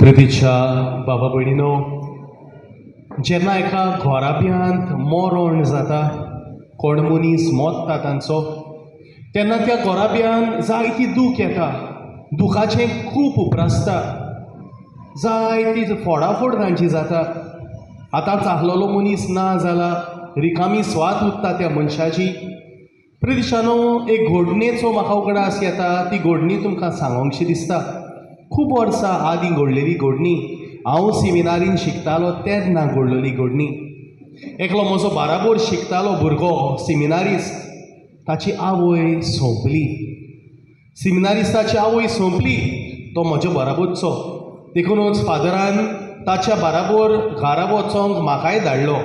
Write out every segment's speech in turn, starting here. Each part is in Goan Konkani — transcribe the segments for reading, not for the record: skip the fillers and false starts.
प्रितीच्या बाबा भयणीनो, जेन्ना एका घराब्यांत मरण जाता, कोण मनीस मोत्ता तांचो, तेन्ना त्या घराब्यांत जायती दूख येता. दुखाचें खूब उप्रासता, जायती फोडाफोड तांची जाता. आतांच आहलोलो मनीस ना जाला, रिकामी स्वात उरता त्या मनशाची. प्रितिशानो, एक घडणेचो म्हाका उगडास येता. ती घडणी तुमकां सांगोंकशी दिसता. खूब वर्सां आदीं घडलेली घडणी. हांव सिमिनारीन शिकतालो तेन्ना घडलेली घडणी. एकलो म्हजो बाराबोर शिकतालो भुरगो सिमिनारिस्ट, ताची आवय सोंपली. सिमिनारिस्ताची आवय सोंपली. तो म्हज्या बराबरचो, देखुनूच फादरान ताच्या बाराबोर घरा वचोंक म्हाकाय धाडलो.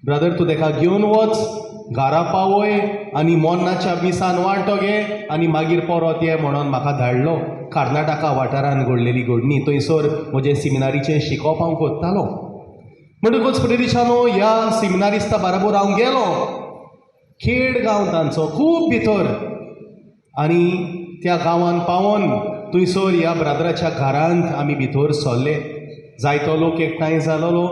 ब्रदर, तूं तेका घेवन वच, घरा पावय आनी मोन्नाच्या मिसान वांटो घे आनी मागीर परत ये म्हणून म्हाका धाडलो. कर्नाटका वाठारान घडलेली घडणी. थंयसर म्हजें सिमिनारीचें शिकोवप हांव करतालो. म्हणटकूच प्रितिशानो, ह्या सिमिनारिस्ता बाराबोर हांव गेलो. खेड गांव तांचो, खूब भितर. आनी त्या गांवान पावोन थंयसर ह्या ब्रादराच्या घरांत आमी भितर सरले. जायतो लोक एकठांय जालोलो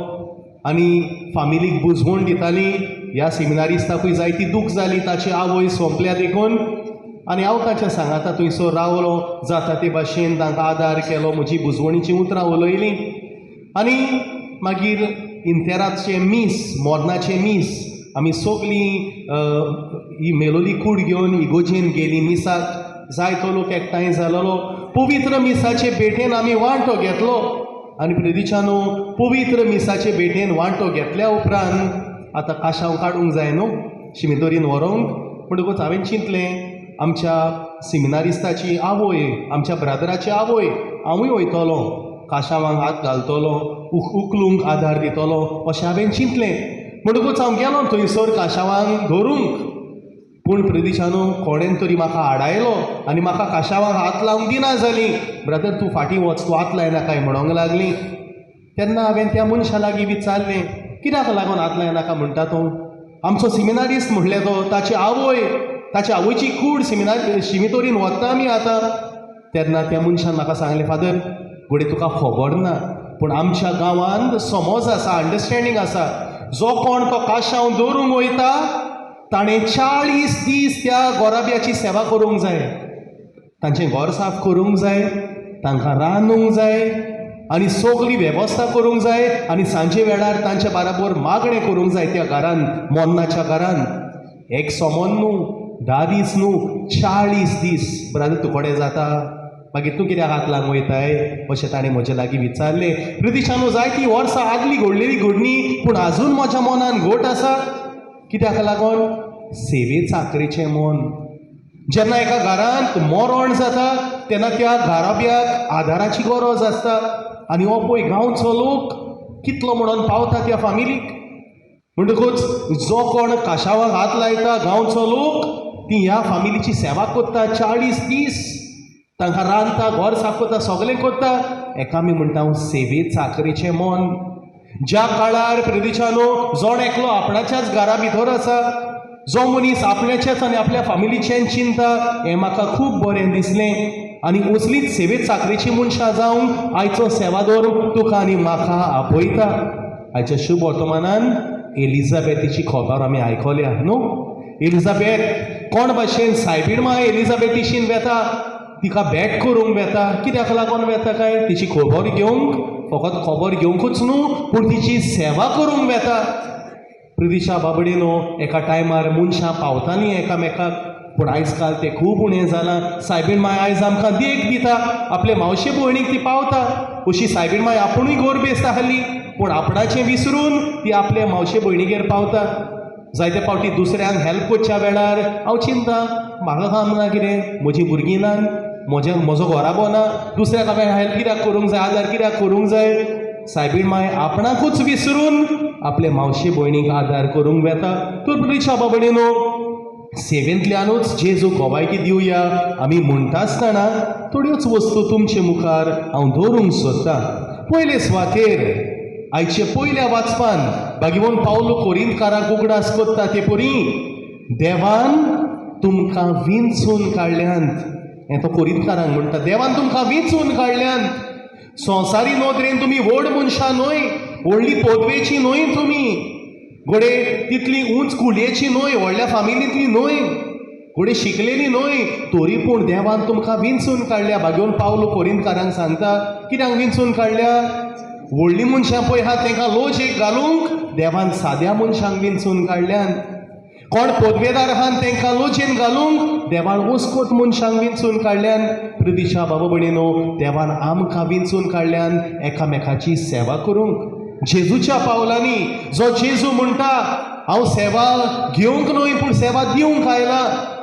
आनी फामिलीक बुजवण दिताली. ह्या सिमिनारिस्ताकूय जायती दूख जाली, ताची आवय सोंपल्या देखून. आनी हांव ताच्या सांगाता थंयसर रावलो, जाता ते भाशेन तांकां आदार केलो, म्हजी बुजवणीचीं उतरां उलयलीं. आनी मागीर इंतेराचें मीस, मोरनाचें मीस, आमी सगलीं ही मेलोली कूड घेवन इगोजेन गेलीं मिसाक. जायतो लोक एकठांय जालोलो. पवित्र मिसाचे भेटेन आमी वांटो घेतलो. आनी प्रेदिच्यानो, पवित्र मिसाचे भेटेन वांटो घेतल्या उपरांत आतां काशांव काडूंक जाय न्हू शिमितोरीन व्हरोंक. म्हणटकूच हांवें चिंतलें, आमच्या सिमिनारिस्ताची आवय, आमच्या ब्रादराची आवय, हांवूय वयतलो, काशावांक हात घालतलो, उखलूंक आदार दितलो अशें हांवें चिंतलें. म्हणटकूच हांव गेलो थंयसर काशावांक धरूंक. पूण प्रदिशानो, कोणेन तरी म्हाका आडायलो आनी म्हाका काशावांक हात लावंक दिना जाली. ब्रदर, तूं फाटीं वच, तूं हात लायनाकाय म्हणोंक लागली. तेन्ना हांवें त्या मनशा लागीं विचारलें, कित्याक लागून हात लायनाका म्हणटा तूं? आमचो सिमिनारिस्ट म्हणलें तो, ताची आवय, ताची आवयची कूड सिमिनार शिमितोरीन वता आमी आतां. तेन्ना त्या मनशान म्हाका सांगलें, फादर, घडये तुका खबर ना, पूण आमच्या गांवांत समज आसा, अंडरस्टँडींग आसा, जो कोण तो काशांव दवरूंक वयता ताणें 40 दीस त्या गोराब्याची सेवा करूंक जाय. तांचें घर साफ करूंक जाय, तांकां रांदूंक जाय आनी सगली वेवस्था करूंक जाय आनी सांजे वेळार तांच्या बाराबोर मागणें करूंक जाय त्या घरान, मोन्नाच्या घरान. एक सोमोन न्हू, 10 दीस न्हू, 40 दीस. ब्रादर, तूं कोडे जाता, मागीर तूं कित्याक हात लावंक वयताय अशें ताणें म्हजे लागीं विचारलें. प्रितिशानो, जायतीं वर्सां आदली घडलेली घडणी, पूण आजून म्हज्या मनान घट आसा. कित्याक लागून? सेवे चाकरेचें मन. जेन्ना एका घरांत मरण जाता तेन्ना त्या घराब्याक आदाराची गरज आसता. आनी हो पळय गांवचो लोक कितलो म्हणून पावता त्या फामिलीक. म्हणटकूच जो कोण काशावाक हात लायता गांवचो लोक, ती ह्या फामिलीची सेवा करता 40 दीस. तांकां रांदता, घर साफ करता, सगळें करता. एका आमी म्हणटा हांव सेवे चाकरेचें मन. ज्या काळार प्रदेशानो जण एकलो आपणाच्याच घरा भितर आसा, जो मनीस आपल्याचेच आनी आपल्या फामिलीचें चिंता, हें म्हाका खूब बरें दिसलें. आनी असलीच सेवे चाकरेची मनशां जावंक आयचो सेवादोर तुका आनी म्हाका आपयता. आयच्या शुभ वर्तमानान एलिझाबेथीची खबर आमी आयकल्या न्हू. एलिझाबेथ कोण भाशेन सायबीण माय एलिझाबेथीशीन वेता, तिका भेट करूंक वेता. कित्याक लागून वेता काय? तिची खबर घेवंक. फकत खबर घेवंकूच न्हू, पूण तिची सेवा करूंक वेता. प्रिदिशा बाबडीनो, एका टायमार मनशां पावतालीं एकामेकाक, पूण आयज काल तें खूब उणें जालां. सायबीण माय आयज आमकां देख दिता. आपले मावशे भयणीक ती पावता. अशी सायबीण माय आपुणूय गोरबेस्त आहली, पूण आपणाचें विसरून ती आपले मावशे भयणीगेर पावता. जायते फावटी दुसऱ्यांक हेल्प करच्या वेळार हांव चिंता, म्हाका काम ना कितें? म्हजीं भुरगीं ना, म्हजें म्हजो घराबो ना, दुसऱ्याक हांवें हेल्प कित्याक करूंक जाय, आदार कित्याक करूंक जाय? सायबीण माय आपणाकूच विसरून आपले मावशे भयणीक आदार करूंक वेता. तर प्रिशा बाबडीनो, सेवेंतल्यानूच जेजू गोवायकी दिवया आमी म्हणटा आसतना थोड्योच वस्तू तुमचे मुखार हांव दवरूंक सोदतां. पयले सुवातेर आयचे पयल्या वाचपान भागीवन पावलो कोरिंतकारांक उगडास करता ते परी, देवान तुमकां विंचून काडल्यांत. हें तो कोरिंतकारांक म्हणटा, देवान तुमकां विंचून काडल्यांत. संवसारी नदरेन तुमी व्हड मनशां न्हय, व्हडली पदवेची न्हय, तुमी घडये तितली उंच कुळयेची न्हय, व्हडल्या फामिलींतली न्हय, घडये शिकलेली न्हय, तरी पूण देवान तुमकां विंचून काडल्या. भाग्योन पावलो कोरिंतकारांक सांगता, कित्याक विंचून काडल्या? व्हडलीं मनशां पळय आहा तांकां लोजेक घालूंक देवान साद्या मनशांक विंचून काडल्यान. कोण पदवेदार आहा तांकां लोजेन घालूंक देवान वस्कोत मनशांक विंचून काडल्यान. प्रितीच्या बाबा भयणीनो, देवान आमकां विंचून काडल्यान एकामेकाची सेवा करूंक जेजूच्या पावलांनी. जो जेजू म्हणटा, हांव सेवा घेवंक न्हय पूण सेवा दिवंक आयला.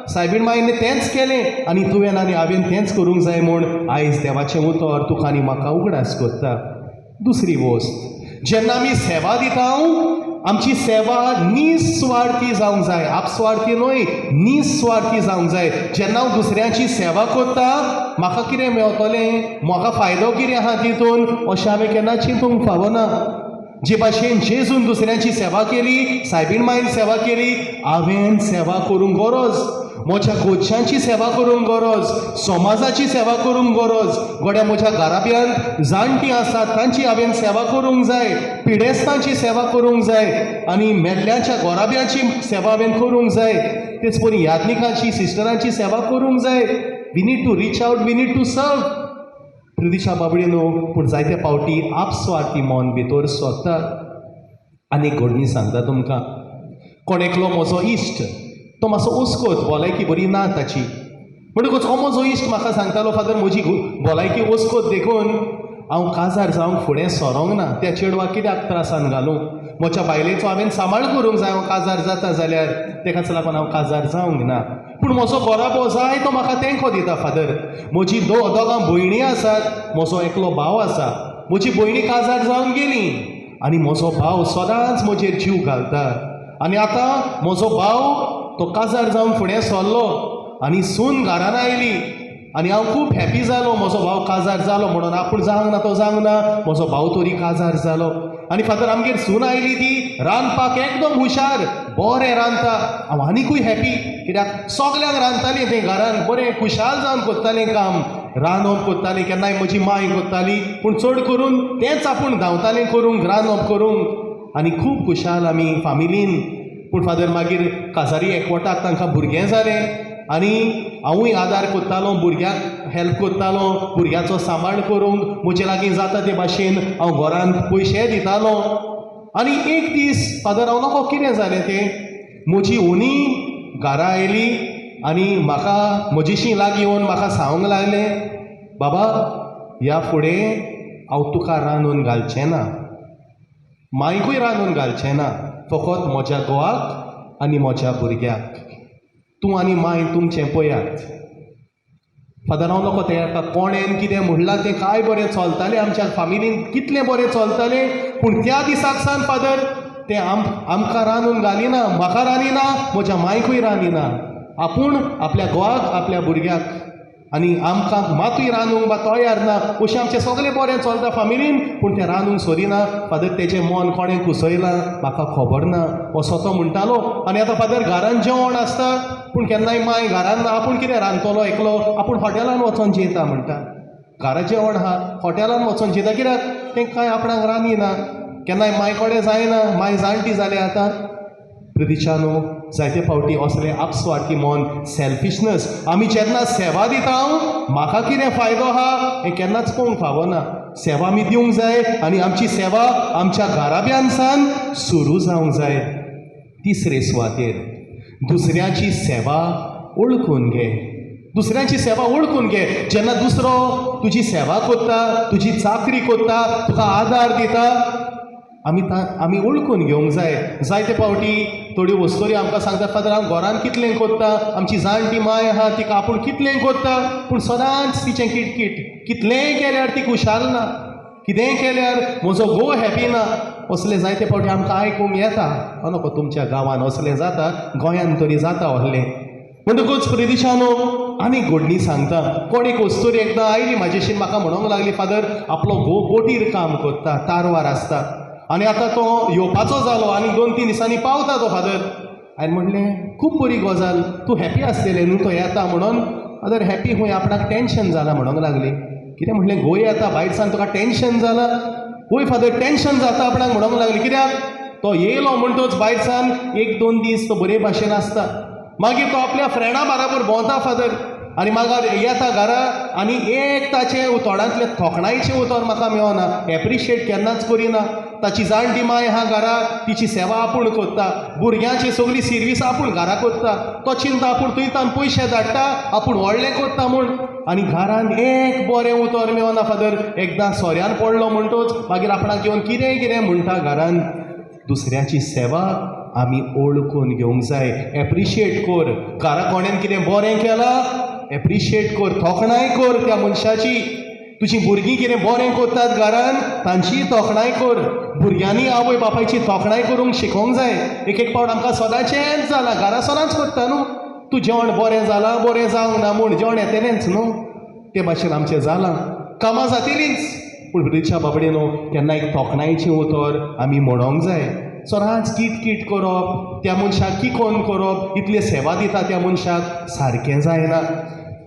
सायबीण मायन तेंच केलें आनी तुवें आनी हांवें तेंच करूंक जाय म्हूण आयज देवाचें उतर तुका आनी म्हाका उगडास करता. दुसरी वस्त, जेन्ना आमी सेवा दिता, आमची सेवा निस्वार्थी जावंक जाय. आपस्वार्थी न्हय, निस्वार्थी जावंक जाय. जेन्ना हांव दुसऱ्याची सेवा करता, म्हाका कितें मेवतलें, म्हाका फायदो कितें आहा तितून, अशें हांवें केन्ना चिंतूंक फावना. जे भाशेन जेजून दुसऱ्यांची सेवा केली, सायबीण मायन सेवा केली, हांवें सेवा करूंक गरज, म्हज्या घरच्यांची सेवा करूंक गरज, समाजाची सेवा करूंक गरज. गड्या म्हज्या घराब्यांत जाणटीं आसात, तांची हांवें सेवा करूंक जाय, पिडेस्तांची सेवा करूंक जाय आनी मेल्ल्याच्या घराब्याची सेवा हांवें करूंक जाय. तेच परी याज्ञिकांची, सिस्टरांची सेवा करूंक जाय. We need to reach out, we need to serve. प्रितीच्या बाबडीनो, पूण जायते फावटी आपस्वार्थी मन भितर सोदता. आनी एक घडणी सांगता तुमकां. कोण एकलो म्हजो इश्ट, तो मातसो ओस्कोत, भलायकी बरी ना ताची. म्हणटकूच हो म्हजो इश्ट म्हाका सांगतालो, फादर, म्हजी भलायकी ओस्कोत देखून हांव काजार जावंक फुडें सरोंक ना. त्या चेडवाक कित्याक त्रासान घालूं? म्हज्या बायलेचो हांवें सांबाळ करूंक जाय. हांव काजार जाता जाल्यार तेकाच लागून हांव काजार जावंक ना. पूण म्हजो घराबो जाय तो म्हाका तेंको दिता. फादर, म्हजी दोगां भयणी आसात, म्हजो एकलो भाव आसा. म्हजी भयणी काजार जावन गेली आनी म्हजो भाव सदांच म्हजेर जीव घालता. आनी आतां म्हजो भाव तो काजार जावन फुडें सरलो आनी सून घरान आयली आनी हांव खूब हॅपी जालो म्हजो भाव काजार जालो म्हणून. आपूण जावंक ना तो जावंक ना, म्हजो भाव तरी काजार जालो. आनी फादर, आमगेर सून आयली, ती रांदपाक एकदम हुशार, बरें रांदता. हांव आनिकूय हॅपी, कित्याक सगल्यांक रांदतालीं तें घरान, बरें खुशाल जावन करतालें काम. रांदप करतालीं, केन्नाय म्हजी माय करताली, पूण चड करून तेंच आपूण धांवतालें करूंक, रांदप करूंक. आनी खूब खुशाल आमी फामिलीन. पूण फादर, मागीर काजारी एकवटाक तांकां भुरगें जालें आनी हांवूय आदार करतालो, भुरग्याक हेल्प करतालो, भुरग्याचो सांबाळ करूंक म्हजे लागीं जाता ते भाशेन हांव घरांत पयशे दितालो. आनी एक दीस फादर, हांव नकळो कितें जालें तें, म्हजी व्हनी घरा आयली आनी म्हाका म्हजीशी लागीं येवन म्हाका सांगूंक लागलें, बाबा, ह्या फुडें हांव तुका रांदून घालचें ना, मांयकूय रांदून घालचें ना, फकत म्हज्या घोवाक आनी म्हज्या भुरग्याक. तूं आनी मांय तुमचें पळयात. फादर, हांव नकळो तेका कोणेन कितें म्हणलां तें. काय बरें चलतालें आमच्या फामिलीन, कितलें बरें चलतालें. पूण त्या दिसाक सान फादर, तें आमकां रांदून घालिना, म्हाका रांदिना, म्हज्या मांयकूय रांदिना. आपूण आपल्या घोवाक, आपल्या भुरग्याक आनी आमकां मातूय रांदूंक बा तयार ना. अशें आमचें सगळें बरें चलता फामिलीन, पूण तें रांदूंक सोदिना. फादर, तेजें मन कोणें कुसयलां म्हाका खबर ना, असो तो म्हणटालो. आनी आतां फादर, घरान जेवण आसता, पूण केन्नाय माय घरान ना, आपूण कितें रांदतलो एकलो, आपूण हॉटेलान वचोन जेयता म्हणटा. घरा जेवण आहा, हॉटेलान वचोन जेयता, कित्याक तें कांय आपणाक रांदिना. केन्नाय माय कडेन जायना, माय जाणटी जाल्या आतां. प्रितीच्यानो, जायते फावटी असलें आपस्वार्थी मन, सेल्फिशनस, आमी जेन्ना सेवा दिता, म्हाका कितें फायदो आहा हें केन्नाच पळोवंक फावना. सेवा आमी दिवंक जाय आनी आमची सेवा आमच्या घराब्यान सुरू जावंक जाय. तिसरे सुवातेर, दुसऱ्याची सेवा वळखून घे. दुसऱ्याची सेवा वळखून घे. जेन्ना दुसरो तुजी सेवा करता, तुजी चाकरी करता, तुका आदार दिता, आमी वळखून घेवंक जाय. जायते फावटी थोड्यो वस्तोरी आमकां सांगतात, फादर, हांव घरान कितलें करता, आमची जाणटी माय आहा, तिका आपूण कितलें करता, पूण सदांच तिचें किटकीट, कितलेंय केल्यार ती खुशाल ना, कितेंय केल्यार म्हजो घोव हॅपी ना. असलें जायते फावटी आमकां आयकूंक येता. हांव नकळो तुमच्या गांवान असलें जाता, गोंयान तरी जाता असलें. म्हणटकूच प्रिदिशानो, आनी घडणी सांगता. कोण एक वस्तोरी एकदां आयली म्हाजेशी, म्हाका म्हणूंक लागली, फादर, आपलो घोव बोटीर काम करता, तारवार आसता आनी आतां तो येवपाचो जालो आनी 2-3 दिसांनी पावता तो. फादर, हांवें म्हणलें, खूब बरी गजाल, तूं हॅपी आसतलें न्हू तो येता म्हणून. फादर, हॅपी खंय, आपणाक टेंशन जालां म्हणूंक लागली. कितें म्हणलें गोय येता भायर सान तुका टेंशन जालां? वय फादर, टेंशन जाता आपणाक म्हणूंक लागलें. कित्याक तो येयलो म्हणटोच भायर सान एक दोन दीस तो बरे भाशेन आसता, मागीर तो आपल्या फ्रेंडा बाराबर भोंवता फादर, आनी मागीर येता घरा आनी एक ताचें तोंडांतलें थोखणायचें उतर म्हाका मेळना, एप्रिशिएट केन्नाच करिना. ताची जाणटी माय आहा घरा, तिची सेवा आपूण करता, भुरग्यांची सगळी सिर्वीस आपूण घरा करता, तो चिंता आपूण थंयतान पयशे धाडटा, आपूण व्हडलें करता म्हूण, आनी घरान एक बरें उतर मेळना फादर. एकदां सोऱ्यान पडलो म्हणटोच मागीर आपणाक येवन कितें कितें म्हणटा घरान. दुसऱ्याची सेवा आमी ओळखून घेवंक जाय, एप्रिशिएट कर. घरा कोणेन कितें बरें केलां एप्रिशिएट कर, तोखणाय कर त्या मनशाची. तुजी भुरगीं कितें बरें करतात घरान तांचीय तोखणाय कर. भुरग्यांनी आवय बापायची तोखणाय करूंक शिकोंक जाय. एक एक फावट आमकां सदांचेंच जालां, घरा सदांच करता न्हू तूं, जेवण बरें जालां बरें जावंक ना म्हूण, जेवण येतलेंच न्हू, ते भाशेन आमचें जालां, कामां जातलींच. पूण भुरग्याच्या बाबडे न्हू, केन्ना एक तोखणायचें उतर आमी म्हणोंक जाय. सदांच कीट कीट करप, त्या मनशाक किकोन करप, इतली सेवा दिता त्या मनशाक, सारकें जायना.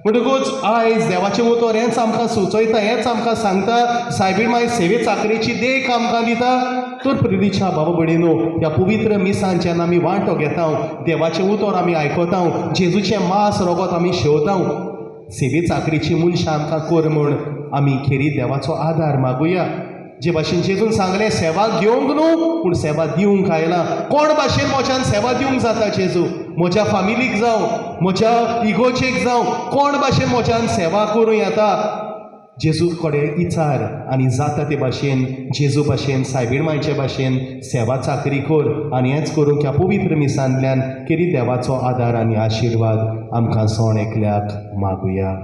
म्हणटकूच आयज देवाचें उतर हेंच आमकां सुचयता, हेंच आमकां सांगता, सायबीण माय सेवे चाकरेची देख आमकां दिता. तर प्रितीच्या बाबा भयणीनो, ह्या पवित्र मिसान जेन्ना आमी वांटो घेता, देवाचें उतर आमी आयकता, जेजूचें मास रगत आमी शेवता, सेवे चाकरेची मनशां आमकां कर म्हूण आमी खेरीत देवाचो आदार मागुया. जे भाशेन जेजून सांगलें, सेवा घेवंक न्हू पूण सेवा दिवंक आयला. कोण भाशेन म्हज्यान सेवा दिवंक जाता जेजू? म्हज्या फामिलीक जावं, म्हज्या इगोर्जेक जावं, कोण भाशेन म्हज्यान सेवा करूं येता? जेजू कडेन विचार आनी जाता ते भाशेन जेजू भाशेन, सायबीण मायचे भाशेन सेवा चाकरी कर. आनी हेंच करूंक ह्या पवित्र मिसांतल्यान खेरीत देवाचो आदार आनी आशिर्वाद आमकां सण एकल्याक मागुया.